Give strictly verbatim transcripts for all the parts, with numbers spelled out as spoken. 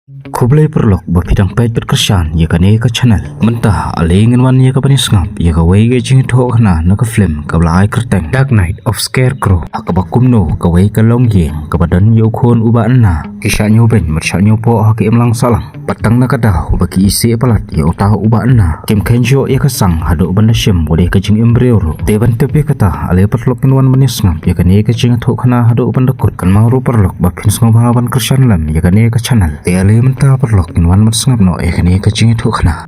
Khublei paralok ba phi dang peit bad kyrshan ïa kane ka channel. Mynta ale ngin wan ïa ka ban ïa sngap ïa kawei ka jingïathuhkhana na ka film kaba la ai kyrteng Dark Night of Scarecrow, ha kaba kumno kawei ka longïing kaba don ïa u khun u Bah Anna ki shah ñiewbeiñ bad shah ñiewpoh ha ka imlang sahlang. Bad tang na ka daw ba ki isih palat ïa uta u Bah Anna, kim kheiñ shuh ïa ka sang haduh ban da shim wat ïa ka jingim briew ruh. Te ban tip ïa kata, ale paralok ngin wan ban ïa sngap ïa kane ka jingïathuhkhana haduh ban da kut. Kynmaw ruh paralok ba phin sngewbha ban kyrshan lem ïa kane ka channel. Te ale mynta paralok ngin wan ban sngap noh ïa kane ka jingïathuhkhana.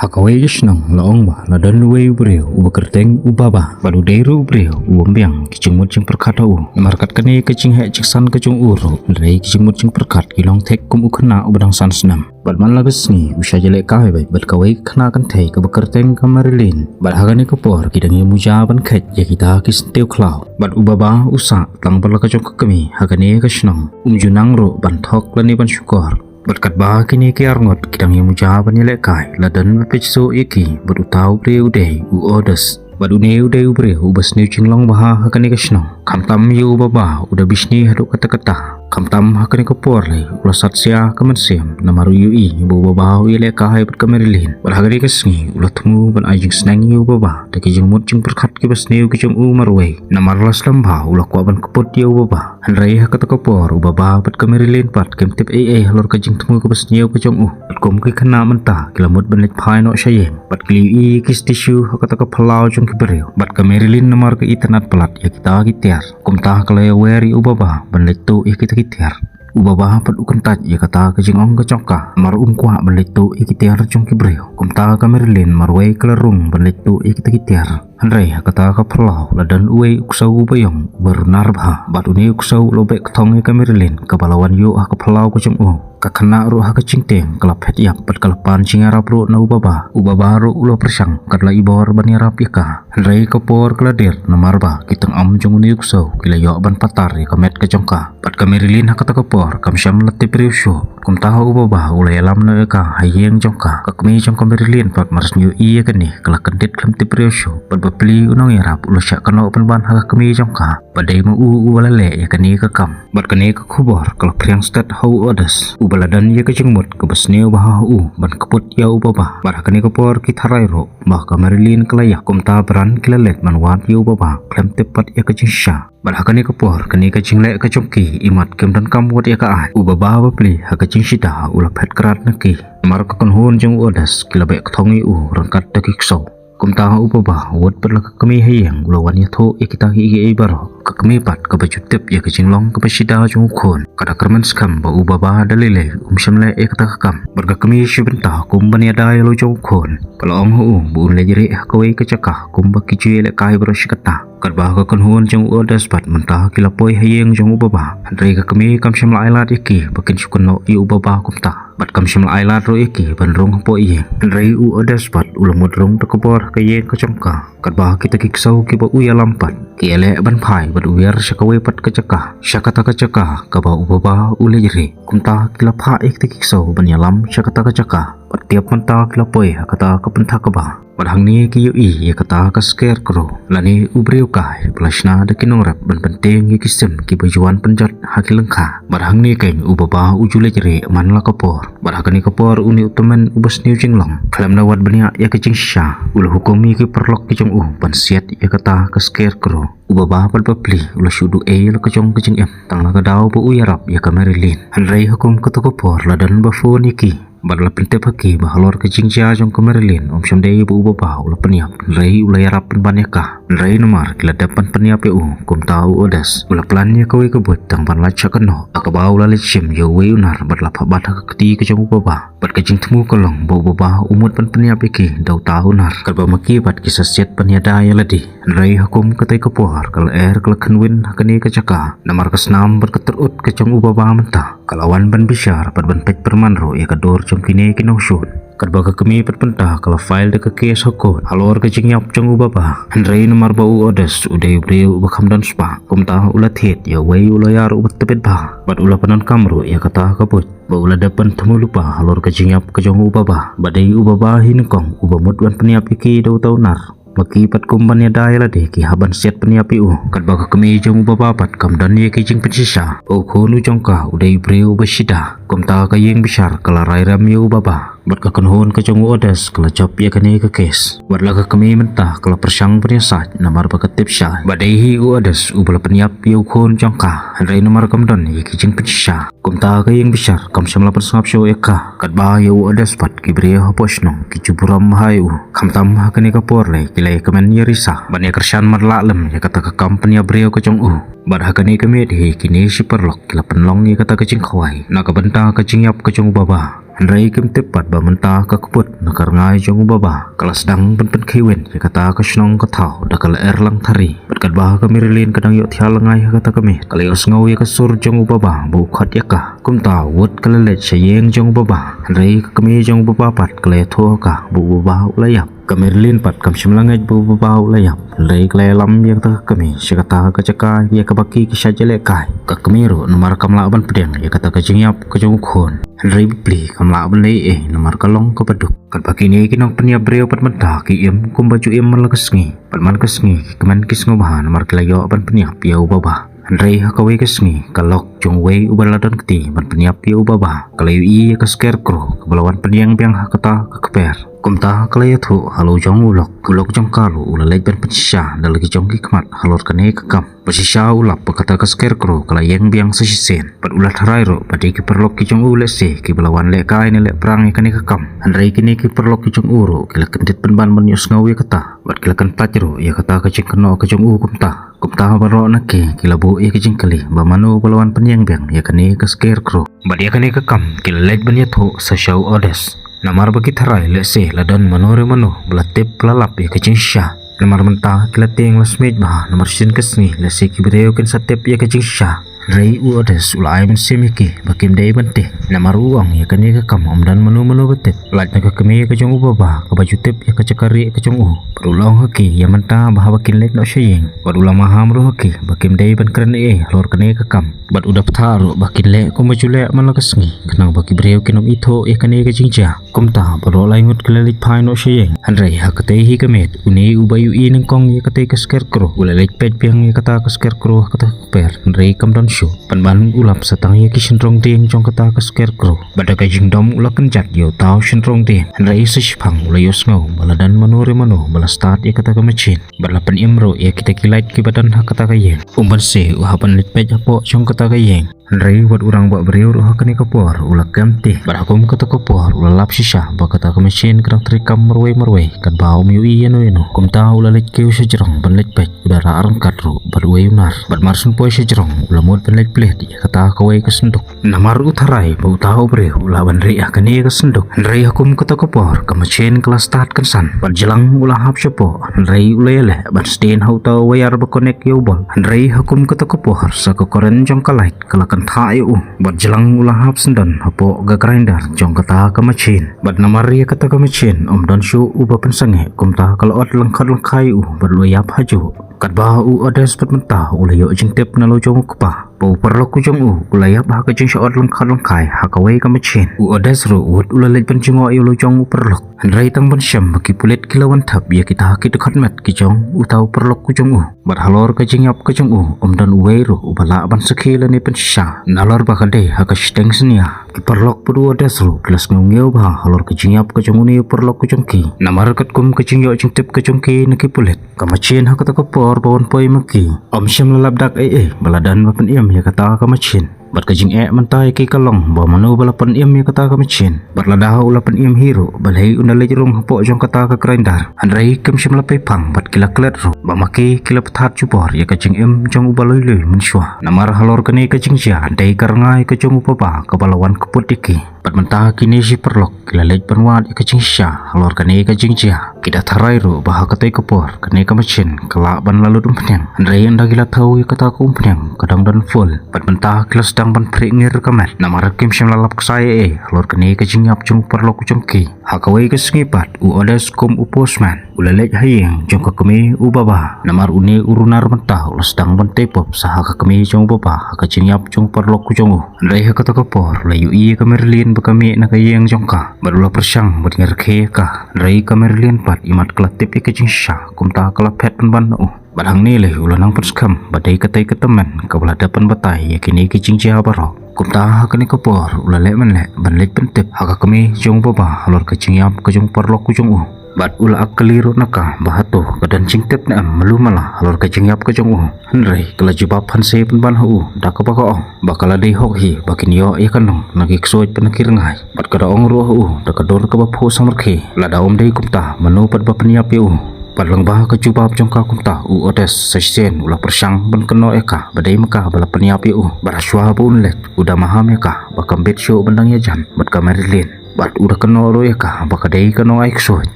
Ha kawei ka shnong la ong ba la don uwei u briew uba kyrteng u Baba, bad u dei ruh u briew uba ym biang ki jingmut jingpyrkhat ha u. Namar kat kane ka jingheh jingsan ka jong u ruh, hynrei ki jingmut jingpyrkhat ki long thik kum u khynnah uba dang san snem. Bad man la ka sngi u shah ïalehkai beit bad kawei ka khynnah kynthei kaba kyrteng ka Marilyn. Bad ha kane ka por ki dang ïa muja ban kheit ïa kita ki syntiew khlaw. Bad u Baba u sah tang bad la ka jong ka kmie ha kane ka shnong. Um ju nang ruh ban thok lane ban shukor. Bad katba kine ki arngut ki dang ïa muja ban ïalehkai, la don ba peit shuh ïa ki bad uta u briew u dei u Otis. Bad une u dei u briew uba sniew jinglong bha ha kane ka shnong. Khamtam ïa u Baba u da bishni haduh katta katta. Khamtam ha kane ka por lei u la sat sia ka mynsiem namar u ïohi ba u Baba u ïalehkai bad ka Marilyn. Bad ha kane ka sngi u la thmu ban ai jingsneng ïa u Baba da ki jingmut jingpyrkhat kiba sniew ki jong u marwei. Namar la slem bha u la kwah ban kput ïa u Baba. Hynrei ha kata ka por u Baba bad ka Marilyn pat kim tip ei ei halor ka jingthmu kaba sniew ka jong u. Bad kum ki khynnah mynta ki la mut ban leit phai noh sha ïing. Bad ki la ïohi ïa ki statue ha kata ka phyllaw jong ki briew. Bad ka Marilyn namar ka itynnad palat ïa kita ki tiar, kumta ka la ïawer ïa u Baba ban leit tuh ïa kita ki tiar. U Baba pat u kyntait ïa kata ka jingong ka jong ka, namar um kwah ban leit tuh ïa ki tiar jong ki briew. Kumta ka Marilyn marwei ka la rung ban leit tuh ïa kita ki tiar. Hynrei ha kata ka phyllaw la don uwei u ksew uba ïong uba runar bha. Bad une u ksew u la beh kthong ïa ka Marilyn kaba la wan ïuh ha ka phyllaw ka jong u. Ka khynnah ruh ha ka jingtieng ka la phet ïap bad ka la pan jingïarap ruh na u Baba. U Baba ruh u la pyrshang kat la i bor ban ïarap ïa ka. Hynrei ka por ka la dier namar ba ki tyngam jong une u ksew ki la ïoh ban patar ïa ka met ka jong ka. Bad ka Marilyn ha kata ka por kam shym la tip briew shuh. Kumta u Baba u la ïalam noh ïa ka ha ïing jong ka. Ka kmie jong ka Marilyn pat mar shu ïohi ïa kane ka la kyndit khlem tip briew shuh. Bad bapli u nongïarap u la shah kynnoh pynban ha ka kmie jong ka ba dei ma u uba la leh ïa kane ka kam. Bad kane ka khubor ka la phriang stet ha u Otis uba la don ïa ka jingmut kaba sniew bha ha u ban kput ïa u Baba. Bad ha kane ka por ki tharai ruh ba ka Marilyn ka la ïap, kumta bran ki la leit ban wad ïa u Baba khlem tip pat ïa ka jingshisha. Bad ha kane ka por kane ka jingleh ka jong ki imat kim donkam wat ïa ka aiñ. U Baba bapli ha ka jingshida u la phet krad na ki. Namar ka kynhun jong u Otis ki la beh kthong ïa u ryngkat da ki ksew. Kumta u Baba u wad pat la ka kmie ha ïing u la wan ïathuh ïa kita kiei kiei baroh. Ka kmie pat kaba ju tip ïa ka jinglong kaba shida jong u khun ka da kyrmen skhem ba u Baba da lei lei um shym leh ïa kata ka kam. Bad ka kmie shi bynta kum ban ïada ïa la u jong u khun ka la ong ha u ba un leit rieh ha kawei ka jaka kumba ki ju ïalehkai baroh shi katta. Katba ka kynhun jong u Otis pat mynta ki la poi ha ïing jong u Baba. Hynrei ka kmie kam shym la ai lad ïa ki ba kin shu kynnoh ïa u Baba kumta. Bad kam shym la ai lad ruh ïa ki ban rung hapoh ïing. Hynrei u Otis pat u la mut rung da ka bor ha ka ïing ka jong ka. Katba kita ki ksew kiba u ïalam pat ki ïaleh ban phai bad u ïar sha kawei pat ka jaka, sha kata ka jaka kaba u Baba u leit rieh. Kumta ki la phah ïa kita ki ksew ban ïalam sha kata ka jaka. Bad tiap mynta ki la poi ha kata ka pynthak kba. Bad hangne ki ïohi ïa kata ka Scarecrow lane u briew kai ba la shna da ki nongrep ban pyntieng ïa ki sim kiba ju wan pynjot ha ki lyngkha. Bad hangne keiñ u Baba u ju leit rieh man la ka por. Bad ha kane ka por une u tymmen uba sniew jinglong khlem da wad bniah ïa ka jingshisha u la hukum ïa ki paralok ki jong u ban siat ïa kata ka Scarecrow. U Baba pat bapli u la shu duh ei la ka jong ka jingim tang la ka daw ba u ïarap ïa ka Marilyn. Hynrei ha kum kata ka por la don ba phone ïa ki. Bad la pyntip ha ki ba halor ka jingjia jong ka Marilyn um shym dei ba u Baba u la pynïap, hynrei u la ïarap pynban ïa ka. Hynrei namar ki la dep ban pynïap ïa u, kumta u Otis u la plan ïa kawei ka buit tang ban lait shah ka noh ha kaba u la leit shim ïa uwei u nar bad la phah bat ha ka kti ka jong u Baba. Bad ka jingthmu ka long ba u Baba u mut ban pynïap ïa ki da uta u nar katba ma ki bad ki sa siat ban ïada ïa lade. Hynrei ha kum katei ka por ka lyer ka la khynwin ha kane ka jaka namar ka snam bad ka tyrut ka jong u Baba mynta ka la wan ban bishar bad ban peit pyrman ruh ïa ka dur jong kine ki nongshun. Katba ka kmie pat mynta ka la file da ka case ha court halor ka jingïap jong u Baba. Hynrei namar ba u Otis u dei u briew uba kham don spah, kumta u la thied ïa uwei u lawyer uba tbit bha bad u la pyndonkam ruh ïa kata ka buit ba u la dep ban thmu lypa halor ka jingïap ka jong u Baba. Ba dei u Baba hi nyngkong uba mut ban pynïap ïa ki da uta u nar. Ba ki pat kum ban ïada ïa lade ki hap ban siat pynïap ïa u. Katba ka kmie jong u baba pat kam don ïa ki jingpynshisha ba u khun u jong ka u dei u briew ba shida. Kumta ka ïing bishar ka la rai rem ïa u baba. Bad ka kynhun ka jong u Odes ka la jop ïa kane ka kes. Bad la ka kmie mynta ka la pyrshang ban ïasaid namar ba ka tip shai ba dei hi u Odes uba la pynïap ïa u khun jong ka. Hynrei namar kam don ïa ki jingpynshisha. Kumta ka ïing bishar kam shym la pynsngap shuh ïa ka. Katba ïa u Odes pat ki briew hapoh shnong ki ju burom bha ïa u. Khamtam ha kane ka por lei ki la ïakmen ïarisa ban ïakyrshan marlah lem ïa kata ka kam pynïap briew ka jong u. Bad ha kane ka miet hi kine shi paralok ki la pynlong ïa kata ka jingkhawai na ka bynta ka jingïap ka jong u baba. Hynrei kim tip pat ba mynta ka kput na ka rngai jong u baba ka la sdang ban pynkheiwin ïa kata ka shnong ka thaw da ka lyer lang thari. Bad katba ka Marilyn ka dang ïohthiah lyngngai ha kata ka miet ka la ïohsngew ïa ka sur jong u baba ba u khot ïa ka. Kumta wut ka la leit sha ïing jong u baba. Hynrei ka kmie jong u baba pat ka la ïathuh ha ka ba u baba u la ïap. Ka Marilyn pat kam shym la ngeit ba u baba u la ïap. Hynrei ka la ïalam ïa kata ka kmie sha kata ka jaka ïa kaba ki ki shait ïalehkai. Ka kmie ruh namar kam lah ban pdiang ïa kata ka jingïap ka jong u khun. Hynrei bapli kam lah ban leh ei namar ka long kaba duk. Katba kine ki nongpynïap briew pat mynta ki im kumba ju im man la ka sngi. Pat man ka sngi ki kmen ki sngewbha namar ki la ïoh ban pynïap ïa u baba. Hynrei ha kawei ka sngi ka lok jong uwei uba la don kti ban pynïap ïa u baba ka la ïohi ïa ka scarecrow kaba la wan pynïeng biang ha kata ka kper. Kumta ka la ïathuh halor jong u lok, u lok jong ka ruh u la leit ban pynshisha da la ki jong ki khmat halor kane ka kam. Ba shisha u lap ba kata ka scarecrow ka la ïeng biang sa shisien. Bad u la tharai ruh ba dei ki paralok ki jong u lehse kiba la wan lehkai ne leh pyrshang ïa kane ka kam. Hynrei kine ki paralok ki jong u ruh ki la kyndit pynban ban ïohsngew ïa kata. Bad ki la kyntait ruh ïa kata ka jingkynnoh ka jong u kumta. Kumta baroh na ki ki la buh ïa ka jingkylli ba mano ba la wan pynïeng biang ïa kane ka scarecrow. Bad ïa kane ka kam ki la leit ban ïathuh sa sha u Odes. Namar ba ki tharai lehse la don mano re mano ba la tip ba la lap ïa ka jingshisha. Namar mynta ki la tieng la smiej bha namar shisien ka sngi lehse ki briew kin sa tip ïa ka jingshisha. Hynrei u Odes u la ai mynsiem ïa ki ba kim dei ban tih. Namar u ong ïa kane ka kam ym don mano mano ba tip. Lait na ka kmie ka jong u baba kaba ju tip ïa ka jaka rieh ka jong u. Bad u la ong ha ki ïa mynta ba haba kin leit noh sha ïing. Bad u la maham ruh ha ki ba kim dei ban kren ei ei halor kane ka kam. Bad u da bthah ruh ba kin leh kumba ju leh man la ka sngi khnang ba ki briew kin ym ithuh ïa kane ka jingjia. Kumta baroh lai ngut ki la leit phai noh sha ïing. Hynrei ha katei hi ka miet une uba ïohi nyngkong ïa katei ka scarecrow u la leit peit biang ïa kata ka scarecrow ha kata ka kper. Hynrei kam don shuh. Pynban u lap sa tang ïa ki shynrong dieng jong kata ka scarecrow. Bad da ka jingdom u la kynjat ïa uta u shynrong dieng. Hynrei sa shiphang u la ïohsngew ba la don mano re mano ba la start ïa kata ka machine. Bad la pynim ruh ïa kita ki lait kiba don ha kata ka ïing. U Banse u hap ban leit peit hapoh jong kata ka ïing. Hynrei wat u rangbah briew ruh ha kane ka por u la kem tih. Bad ha kum kata ka por u la lap shisha ba kata ka machine ka dang treikam marwei marwei katba um ïohi ïano ïano. Kumta u la leit kiew sha jrong ban leit peit, u da rah ryngkat ruh bad uwei u nar. Bad mar shu poi sha jrong u la mut ban leit plie ïa kata kawei ka synduk. Namar u tharai ba uta u briew u lah ban rieh ha kane ka synduk. Hynrei ha kum kata ka por ka machine ka la start kynsan. Bad jlang u la hap shapoh. Hynrei u la ïaleh ban sdien ha uta u wire ba connect ïa u bulb. Hynrei ha kum kata ka por sa ka current jong ka light ka la kynthah ïa u. Bad jlang u la hap syndon hapoh ka grinder jong kata ka machine. Bad namar ïa kata ka machine ym don shuh uba pynsangeh kumta ka la ot lyngkot lyngkhai ïa u bad u la ïap hajuh. Katba u Odes pat mynta u la ïoh jingtip na la u jong u kpa ba u paralok u jong u u la ïap ha ka jingshah ot lyngkot lyngkhai ha kawei ka machine. U Odes ruh wat u la leit ban jngoh ïa la u jong u paralok. Hynrei tang ban shem ba ki pulit ki la wan thep ïa kita ki dkhot met ki jong uta u paralok u jong u. Bad halor ka jingïap ka jong u ym don uwei ruh uba lah ban sakhi lane pynshisha. Nalor ba ka dei ha ka shiteng synñia. Ki paralok bad u Odes ruh ki la sngew ngiew bha halor ka jingïap ka jong une u paralok u jong ki. Namar katkum ka jingïoh jingtip ka jong ki na ki pulit, ka machine ha kata ka por ba wan poi ma ki ym shym la lap dak ei ei ba la don ba pynim ïa kata ka machine. Bad ka jingeh mynta ïa ki ka long ba mano ba la pynim ïa kata ka machine. Bad lada u la pynim hi ruh balei un da leit rung hapoh jong kata ka grinder. Hynrei kim shym la pei phang bad ki la klet ruh ba ma ki ki la pynthad jubor ïa ka jingim jong uba lui lui mynshuwa. Namar halor kane ka jingjia dei ka rngai ka jong u baba kaba la wan kput ïa ki. Bad mynta kine shi paralok ki la leit ban wad ïa ka jingshisha halor kane ka jingjia. Ki da tharai ruh ba ha katei ka por kane ka machine ka lah ban la lut umphniang. Hynrei ynda ki la thew ïa kata ka umphniang ka dang don full. Bad mynta ki la sdang ban phrieh ngir ka met namar kim shym la lap ksai ei ei halor kane ka jingïap jong u paralok u jong ki. Ha kawei ka sngi pat u Odes kum u postman u la leit ha ïing jong ka kmie u Baba. Namar une u runar mynta u la sdang ban tei pop sa ha ka kmie jong u Baba ha ka jingïap jong u paralok u jong u. Hynrei ha kata ka por u la ïohi ïa ka Marilyn ba ka mih na ka ïing jong ka bad u la pyrshang ban ïarkhie ïa ka. Hynrei ka Marilyn pat imat ka la tip ïa ka jingshisha, kumta ka la phet pynban na u. Bad hangne lei u la nang pynskhem ba dei katei ka tymmen kaba la dep pynbatai ïa kine ki jingjia baroh. Kumta ha kane ka por u la leh mynleh ban leit pyntip ha ka kmie jong u Baba halor ka jingïap ka jong u paralok u jong u. Bad u la ap kylli ruh na ka ba hato ka don jingtip ne em malu mala halor ka jingïap ka jong u. Hynrei ka la jubab hynrei pynban ha u da kaba ka ong ba ka la dei hok hi ba kin ïoh ïa ka nong na ki ksuid bad na ki rngai. Bad ka da ong ruh ha u da ka dur kaba phuh samrkhie, lada um dei kumta mano pat ba pynïap ïa u. Bad lyngba ka jubab jong ka kumta u Odes sa shisien u la pyrshang ban kynnoh ïa ka ba dei ma ka ba la pynïap ïa u. Bad hashwa ba un leit u da maham ïa ka ba kam bit shuh ban dang ïajan bad ka Marilyn. Bad u da kynnoh ruh ïa ka ba ka dei ka nongai ksuid.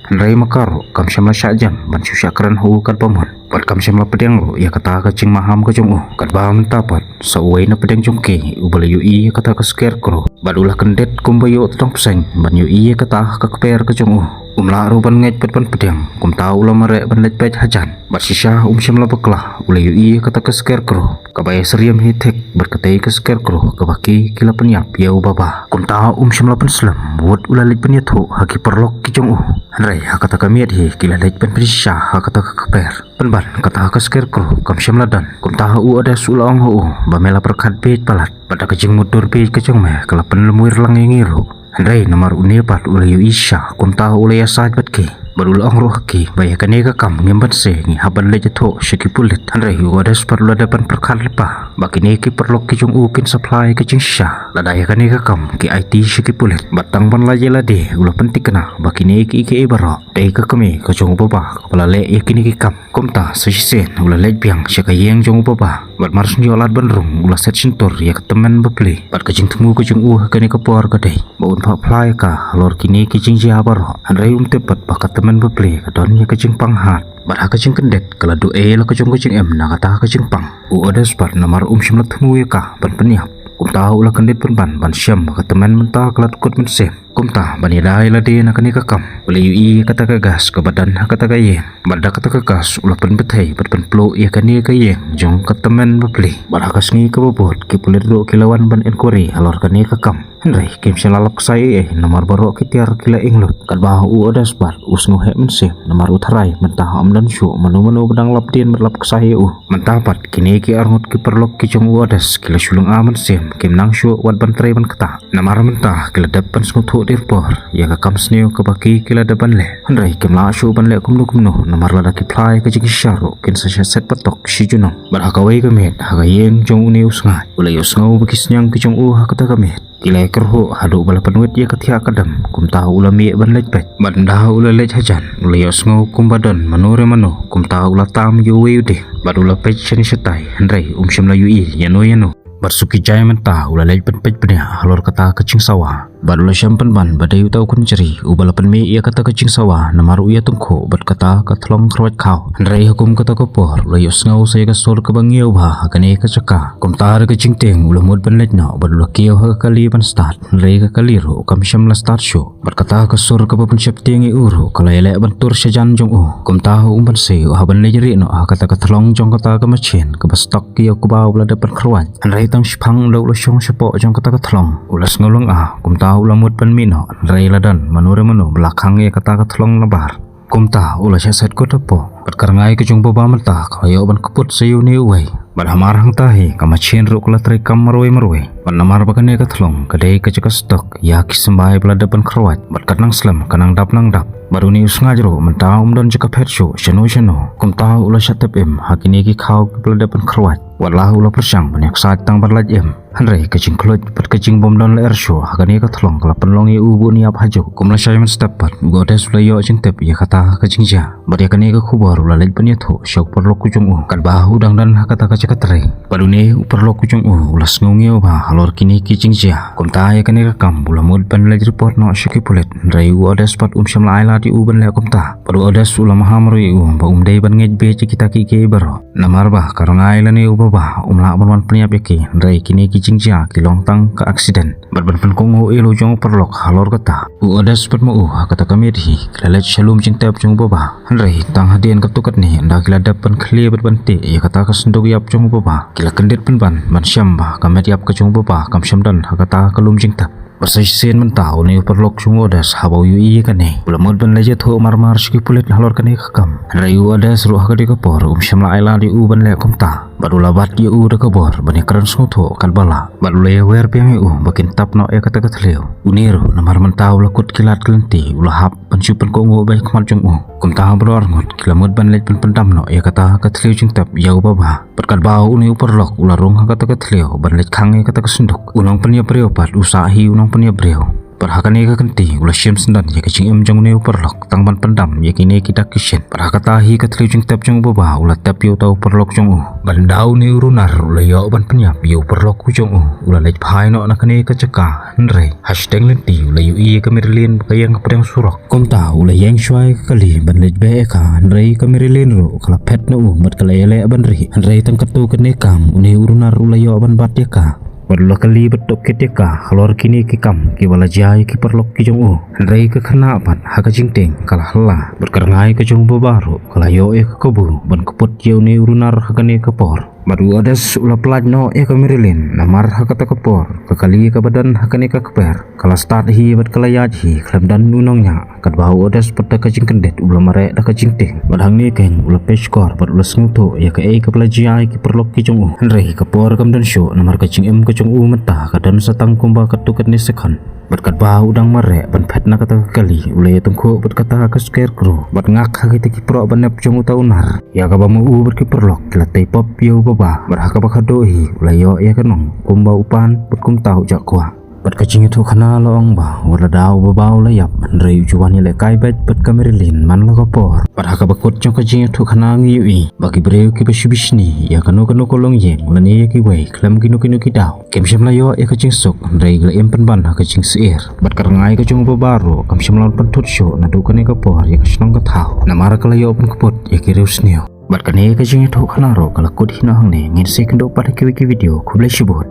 Hynrei ma ka ruh kam shym la shah jem ban shu shah kren ha u katba mut. Bad kam shym la pdiang ruh ïa kata ka jingmaham ka jong u. Katba mynta pat sa uwei na pdeng jong ki uba la ïohi ïa kata ka Scarecrow. Bad u la kyndit kumba ïoh tdong pseng ban ïohi ïa kata ka kper ka jong u. Um lah ruh ban ngeit pat ban pdiang, kumta u la mareh ban leit peit hajan. Bad shisha um shym la bakla u la ïohi ïa kata ka Scarecrow kaba ïasyriem hi thik bad katei ka Scarecrow kaba ki ki la pynïap ïa u Baba. Kumta um shym la pynslem, wut u la leit ban ïathuh ha ki paralok ki jong u. Hynrei ha kata ka miet hi ki la leit ban pynshisha ha kata ka kper. Pynban kata ka Scarecrow kam shym la don. Kumta ha u Odes u la ong ha u ba me la pyrkhat bieit palat. Bad da ka jingmutdur bieit ka jong me ka la pynlymwir lang ïa ngi ruh. Hynrei namar une pat u la ïohi shisha, kumta u la ïasaid bad ki. Bad u la ong ruh ha ki ba ïa kane ka kam ngim banse, ngi hap ban leit ïathuh sha ki pulit. Hynrei u Odes pat u la dep ban pyrkhat lypa ba kine ki paralok ki jong u kin sa phla ïa ka jingshisha lada ïa kane ka kam ki aiti sha ki pulit. Bad tang ban lait ïa lade u la pynthikna ba kine kiei kiei baroh dei ka kmie ka jong u Baba kaba la leh ïa kine ki kam. Kumta sa shisien u la leit biang sha ka ïing jong u Baba. Bad mar shu ïoh lad ban rung u la set shyntur ïa ka tymmen bapli. Bad ka jingthmu ka jong u ha kane ka por ka dei ba un phah phla ïa ka halor kine ki jingjia baroh. Hynrei um tip pat ba ka tymmen bapli ka don ïa ka jingpang hat. Bad ha ka jingkyndit ka la duh ei la ka jong ka jingim na kata ka jingpang. U Odes pat namar um shym la thmu ïa ka ban pynïap, kumta u la kyndit pynban ban shem ba ka tymmen mynta ka la dkut mynsiem. Kumta ban ïada ïa lade na kane ka kam u la ïohi ïa kata ka gas kaba don ha kata ka ïing. Bad da kata ka gas u la pynbthei bad pynpluh ïa kane ka ïing jong ka tymmen bapli. Bad ha ka sngi kaba bud ki pulit ruh ki la wan ban inquiry halor kane ka kam. Hynrei kim shym la lap ksai ei ei namar baroh ki tiar ki la ing lut. Katba u Odes pat u sngewheh mynsiem namar u tharai mynta ym don shuh mano mano ba dang lap dien bad lap ksai ïa u. Mynta pat kine ki arngut ki paralok ki jong u Odes ki la shu lynga mynsiem, kim nang shuh wat ban trei ban ktah. Namar mynta ki la dep ban sngewthuh dien por ïa ka kam sniew kaba ki ki la dep ban leh. Hynrei kim lah shuh ban leh kumno kumno namar lada ki phla ïa ka jingshisha ruh kin sa shah set patok shi junom. Bad ha kawei ka miet ha ka ïing jong une u Sngaid u la ïohsngew ba ki sniang ki jong u ha kata ka miet ki la ïakyrhuh haduh ba la pynwit ïa ka thiah ka dem. Kumta u la mih ban leit peit. Bad ynda u la leit hajan u la ïohsngew kumba don mano re mano. Kumta u la tam ïa uwei u dieng bad u la peit shane shatai, hynrei um shym la ïohi ïano ïano. Bad shu ki jai mynta u la leit pynpeit bniah halor kata ka jingsawa. Bad u la shem pynban ba dei uta u kynjri uba la pynmih ïa kata ka jingsawa namar u ïatyngkhuh bad kata ka thlong khrwait khaw. Hynrei ha kum kata ka por u la ïohsngew sa ïa ka sur kaba ngiew bha ha kane ka jaka. Kumta da ka jingtieng u la mut ban leit noh bad u la kiew ha ka kali ban stad. Hynrei ka kali ruh kam shym la stad shuh. Bad kata ka sur kaba pynsheptieng ïa u ruh ka la ïaleh ban tur shajan jong u. Kumta u um banse u hap ban leit rieh noh ha kata ka thlong jong kata ka machine kaba stok ïa u kbaw ba la dep ban khrwait. Hynrei tang shiphang ynda u la shong shapoh jong kata ka thlong u la sngewlynga. Kumta u la mut ban mih noh hynrei la don mano re mano ba la khang ïa kata ka thlong nabar. Kumta u la shah set kut hapoh bad ka rngai ka jong u Baba mynta ka la ïoh ban kput sa ïa une uwei. Bad hamar hangta hi ka machine ruh ka la trei kam marwei marwei. Bad namar ba kane ka thlong ka dei ka jaka stok ïa ki symbai ba la dep ban khrwait bad katba nang slem ka nang dap nang dap. Bad une u Sngaid ruh mynta um don jaka phet shuh shano shano. Kumta u la shah tep im ha kine ki khaw kiba la dep ban khrwait. Wat la u la pyrshang ban ïaksaid tang ban lait im. Hynrei ka jingkhluit bad ka jingbym don lyer shuh ha kane ka thlong ka la pynlong ïa u ba un ïap hajuh. Kum lashai mynstep pat u Odes u la ïoh jingtip ïa kata ka jingjia. Bad ïa kane ka khubor u la leit ban ïathuh sha u paralok u jong u katba u dang don ha kata ka jaka trei. Bad une u paralok u jong u u la sngewngiew bha halor kine ki jingjia. Kumta ïa kane ka kam u la mut ban leit report noh sha ki pulit. Hynrei u Odes pat um shym la ailad ïa u ban leh kumta. Bad u Odes u la maham ruh ïa u ba um dei ban ngeit beit ïa kita kiei kiei baroh. Namar ba ka rngai lane u baba um lah ban wan pynïap ïa ki, hynrei kine ki jingjia ki long tang ka accident. Bad ban pynkohnguh ïa la u jong u paralok halor kata, u Odes bad ma u ha kata ka miet hi ki la leit sha lum jingtep jong u baba. Hynrei tang hadien katto katne ynda ki la dep ban khlieh bad ban teh ïa kata ka synduk ïap jong u baba, ki la kyndit pynban ban shem ba ka met ïap ka jong u baba kam shym don ha kata ka lum jingtep. Bad sa shisien mynta une u paralok jong u Odes haba u ïohi ïa kane, u la mut ban leit ïathuh marmar sha ki pulit halor kane ka kam. Hynrei u Odes ruh ha kane ka por um shym la ailad ïa u ban leh kumta. Bad u la bat ïa u da ka bor ban ïakren sngewthuh katba lah. Bad u la ïawer biang ïa u ba kin tap noh ïa kata ka thliew. Une ruh namar mynta u la kut ki lad ki lynti, u la hap ban shu pynkohnguh beit ha khmat jong u. Kumta baroh arngut ki la mut ban leit ban pyndam noh ïa kata ka thliew jingtep ïa u baba. Bad katba une u paralok u la rung ha kata ka thliew ban leit khang ïa kata ka synduk, u nongpynïap briew pat u sah hi u nongpynïap briew. Bad ha kane ka kynti u la shim syndon ïa ka jingim jong une u paralok tang ban pyndam ïa kine ki dak ki shin. Bad ha kata hi ka thliew jingtep jong u baba u la tep ïa uta u paralok jong u. Bad ynda une u runar u la ïoh ban pynïap ïa u paralok u jong u, u la leit phai noh na kane ka jaka. Hynrei ha shiteng lynti u la ïohi ïa ka Marilyn ba ka ïeng hapdeng surok. Kumta u la ïeng shuwa ïa ka kali ban leit beh ïa ka, hynrei ka Marilyn ruh ka la phet na u bad ka la ïaleh ban rieh. Hynrei tang katto katne kam une u runar u la ïoh ban bat ïa ka. Bad u la kylli bad tohkit ïa ka halor kine ki kam kiba la jia ïa ki paralok ki jong u. Hynrei ka khynnah pat ha ka jingtieng ka la halla. Bad ka rngai ka jong u baba ruh ka la ïoh ïa ka kabu ban kput ïa une u runar ha kane ka por. Bad u Odes u la pyllait noh ïa ka Marilyn namar ha kata ka por ka kali kaba don ha kane ka kper ka la stad hi bad ka la ïaid hi khlem don u nongñiah. Katba u Odes pat da ka jingkyndit u la mareh da ka jingtieng. Bad hangne keiñ u la peit shkor bad u la sngewthuh ïa kaei kaba la jia ïa ki paralok ki jong u. Hynrei ka por kam don shuh namar ka jingim ka jong u mynta ka don sa tang kumba katto katne second. Bad katba u dang mareh ban phet na kata ka kali, u la ïatyngkhuh bad kata ka scarecrow bad ngak ha kita ki proh ba nep jong uta u nar, ïa kaba ma u bad ki paralok ki la tei pop ïa u baba. Bad ha kaba khatduh hi u la ïoh ïa ka nong kumba u pan bad kumta u jakhwah. Bad ka jingïathuhkhana la ong ba wat lada u baba u la ïap, hynrei u ju wan ïalehkai beit bad ka Marilyn man la ka por. Bad ha kaba kut jong ka jingïathuhkhana ngi ïohi ba ki briew kiba shu bishni ïa kano kano ka longïing lane ïa kiwei khlem kino kino ki daw, kim shym la ïoh ïa ka jingsuk, hynrei ki la im pynban ha ka jingsyier. Bad ka rngai ka jong u baba ruh kam shym la wan pynthut shuh naduh kane ka por ïa ka shnong ka thaw, namar ka la ïoh ban kput ïa ki riewsniew. Bad kane ka jingïathuhkhana ruh ka la kut hi noh hangne. Ngin sa ïakynduh pat ha kiwei ki video. Khublei shibun.